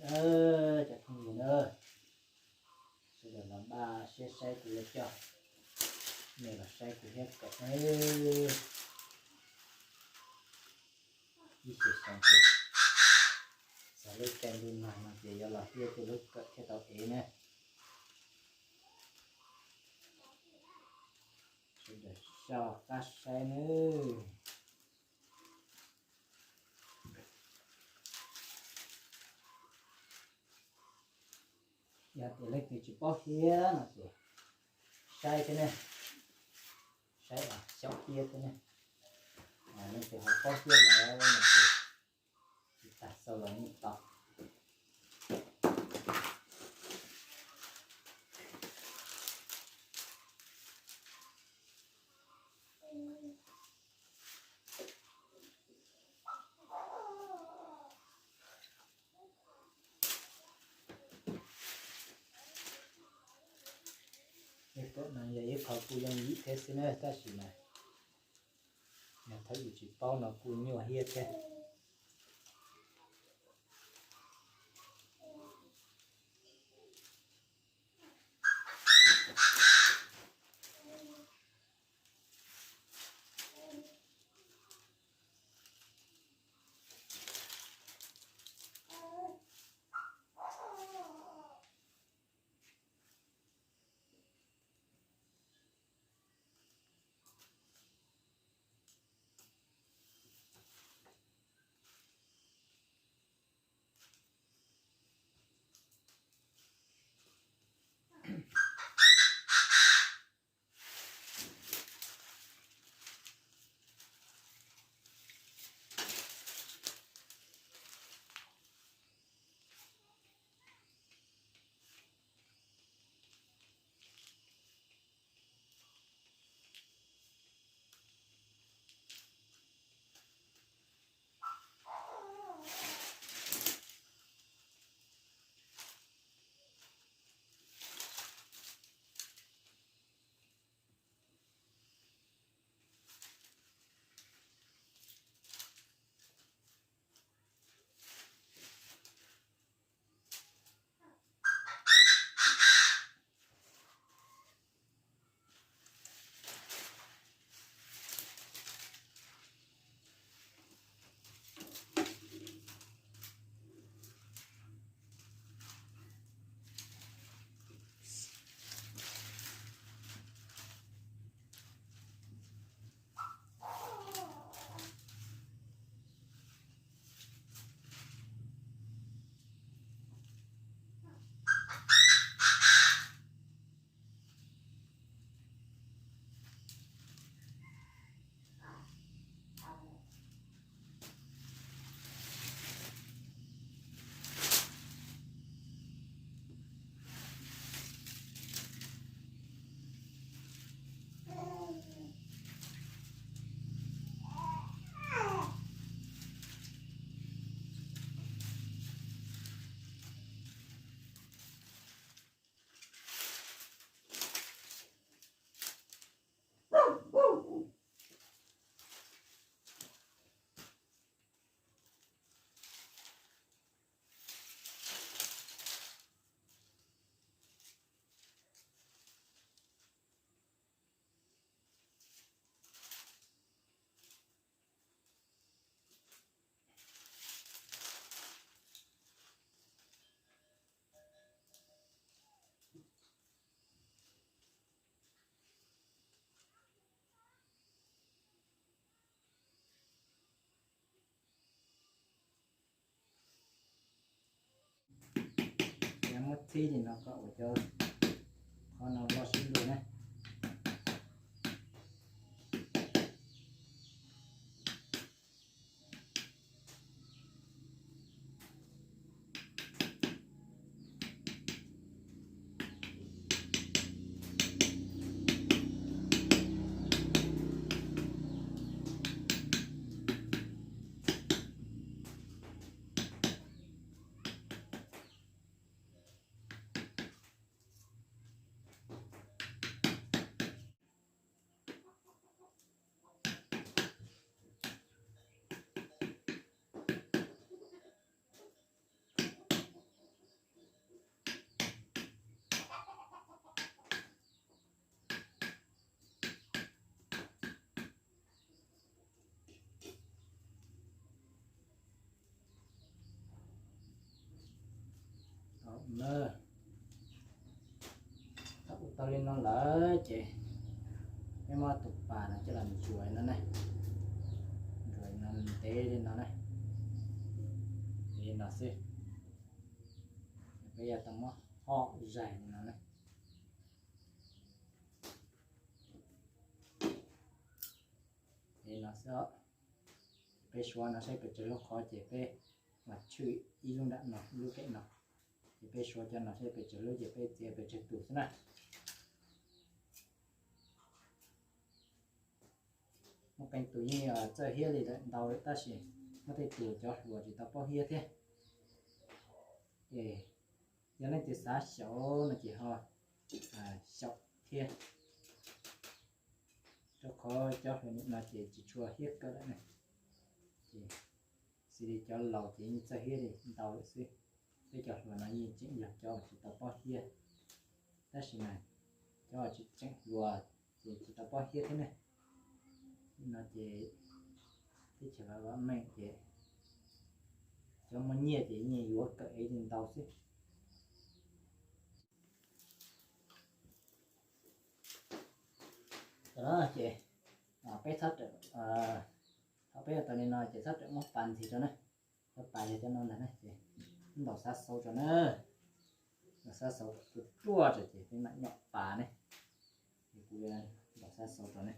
Cov phooj ywg na, sawv daws los npaj siab saib kuv yuav coj nej los saib kuv hiab kawm na. Ib xyoos xyoo ces txog lub caij ntuj nag no ces yuav los hiab tej lub kawm thiaj tau ev na. Sawv daws soj qab saib nawb. Yog tias leej twg tsis paub hiab no ces saib thiab ne, saib xyaub hiab thiab ne. Leej twg ho paub hiab lawm no ces tsis tas xaus los yeej tau. Ib qho no yog ib qho kuj yooj yim thiab xwb na, tab sis mas yog thaum yus tsis paub no kuj nyuaj hiab thiab. Muab txhib li no kom ua cov qhov no loj sib luag na. Na, thaum ua tau li no lawm ces peb muab tus pas no coj los ntsuas no ne, ntsuas no ntev li no ne, li no xwb. Peb yuav tau muab hom zaig li no ne, li no xwb. Peb suav no saib pes tsawg lub qhov ces peb mam tshwj ib lub nram no, ib lub pem no. Ces peb suav cov no saib pes tsawg lub ces peb txiav pes tsawg tus xwb na. Muaj qee tus yeej txawj hiab li lawm ntau lawm tab sis muaj tej tus cov hluas tsis tau paub hiab thiab. Es yog leej twg xav xyaum no ces ho xyaum thiab. Rau qhov cov hluas nim no ces tsis tshua hiab kawg lawm ne, ces xws li cov laus ces yeej txawj hiab li ntau lawm xwb. Peb cov hluas no yeej tseem yog cov tsis tau paub hiab, tab sis mas cov tsis tseem hluas ces tsis tau paub hiab thiab ne. No ces teb chaws vam meej ces cov muaj nyiaj ces yeej yuav kawm ev li ntau xwb. Tam no ces peb txhob rawm, thaum peb ua tau li no ces txhob rawm muab pas ntxiv rau na. Cov pas yog cov no ntag na ces ntaus xav xaus rau na, ntaus xav xaus ruaj ruaj rau ces peb mam nyom pas ne. Ces kuv ntaus xav xaus rau ne.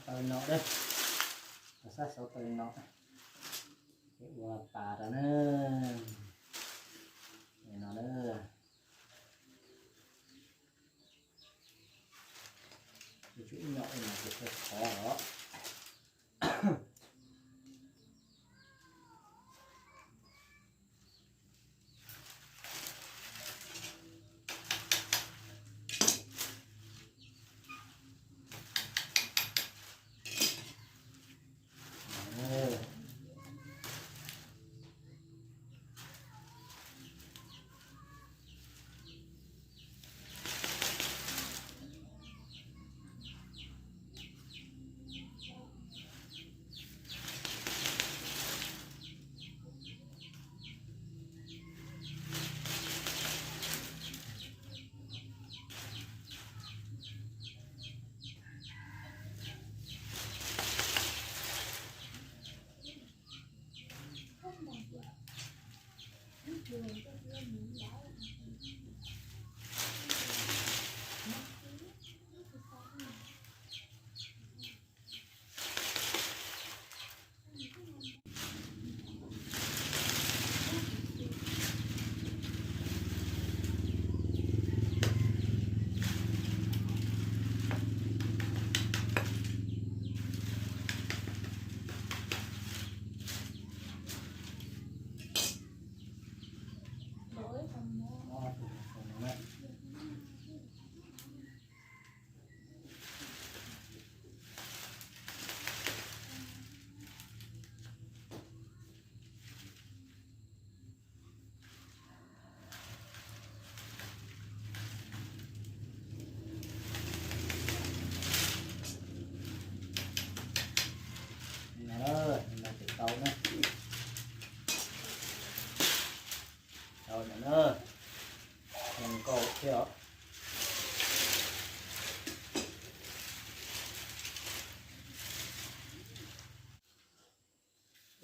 Tau li no, xav xaus tau li no, ces ua pas rau na. Li no na, tsum ib nyom li no ces thiaj khov os.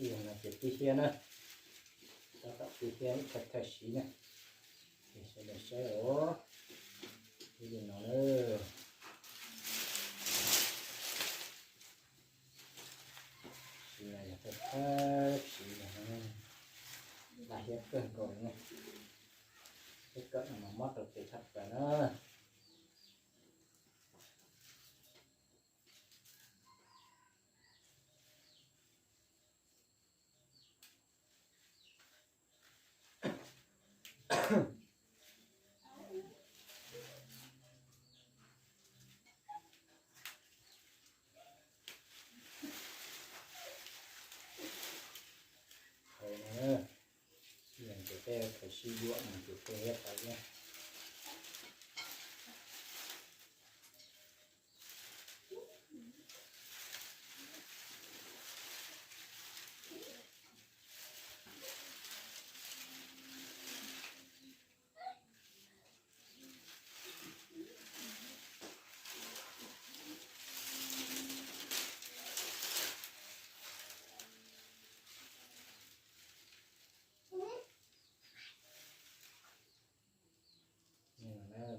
Ib yam no ces pib hiab na, tab tom pib hiab ib thawj thawj siv na, ces sawv daws saib os, ib li no na. Siv no yog thawj thawj siv no, laj hiab kawg nkaus li na. Peb kawm no mas mob rau tes thaj plaws na. Ces peb khaws sib yuav no ces peb hiab tau na.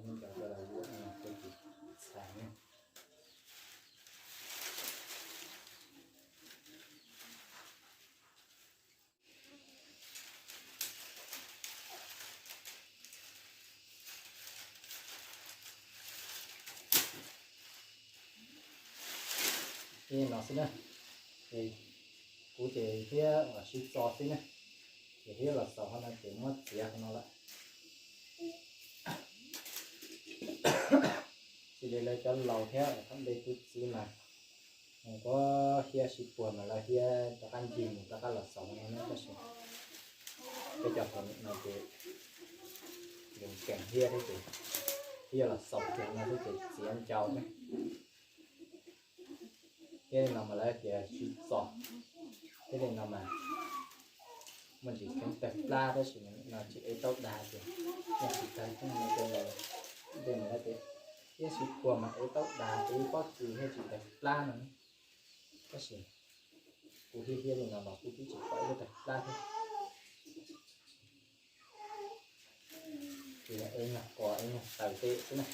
Muab cov ko los yuav no kuj tsis txhais ne. Ib no xwb na, ces kuv ces hiab los sib txo xwb na, ces hiab los xaus hauv no ces muab txiav hauv no lawm. Xws li lawv cov laus thiab thaum ntej tub txib mas, mus kov hiab sib puag mas lawv hiab rov qab ncig mus rov qab los xaus no na, tab sis peb cov thaum no ces zoo keem hiab thiab ces hiab los xaus kiag no thiab ces txiav ncau na. Thiab li no mas lawv tias sib txo, thiab li no mas muaj ntsis kheev tawg plab tab sis no tsis ev taub dag ces muaj tsis tawg kheev no ces los ntej mas lawv tias hiab sib puag mas ev taub dag ces ib pob kws thiaj tsis tawg plab no. Tab sis kuv hiab hiab li no los kuj twb tsis pom ib lub tawg plab thiab. Ces ev nyuag qos ev nyuag taws tej xwb na,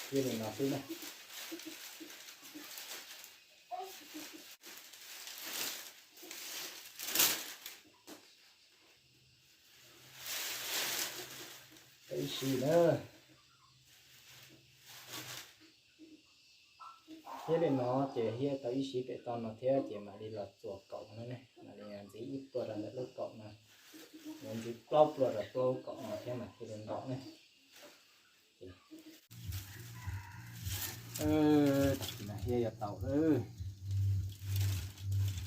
hiab li no xwb na. Tau ib siv na. Hiab li no ces hiab tau ib siv pem toj no thiab ces mam li los txuas kaum no ne, mam li ntxiv ib pluag rau ntawm lub kaum no, yuav ntxiv plaub pluag rau plaub kaum no thiab mas thiaj li ntaus ne. Tam sim no hiab yuav tau lawm,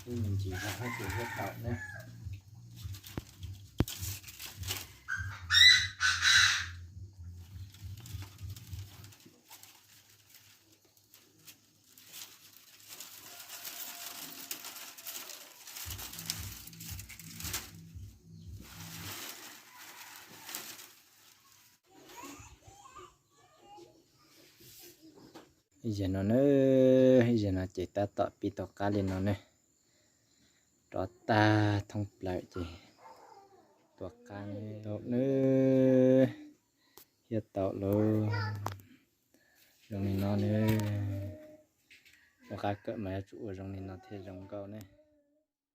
ib me ntsis zog thiab ces hiab tau ne. Ib zaug no na, ib zaug no ces tab tom pib tau qab li no ne. Rov tag thoob plaws ces tua qab tau na, hiab tau lawm. Zoo li no ne, ua qab kawm mas yuav tsum ua zoo li no thiaj zoo nkauj ne.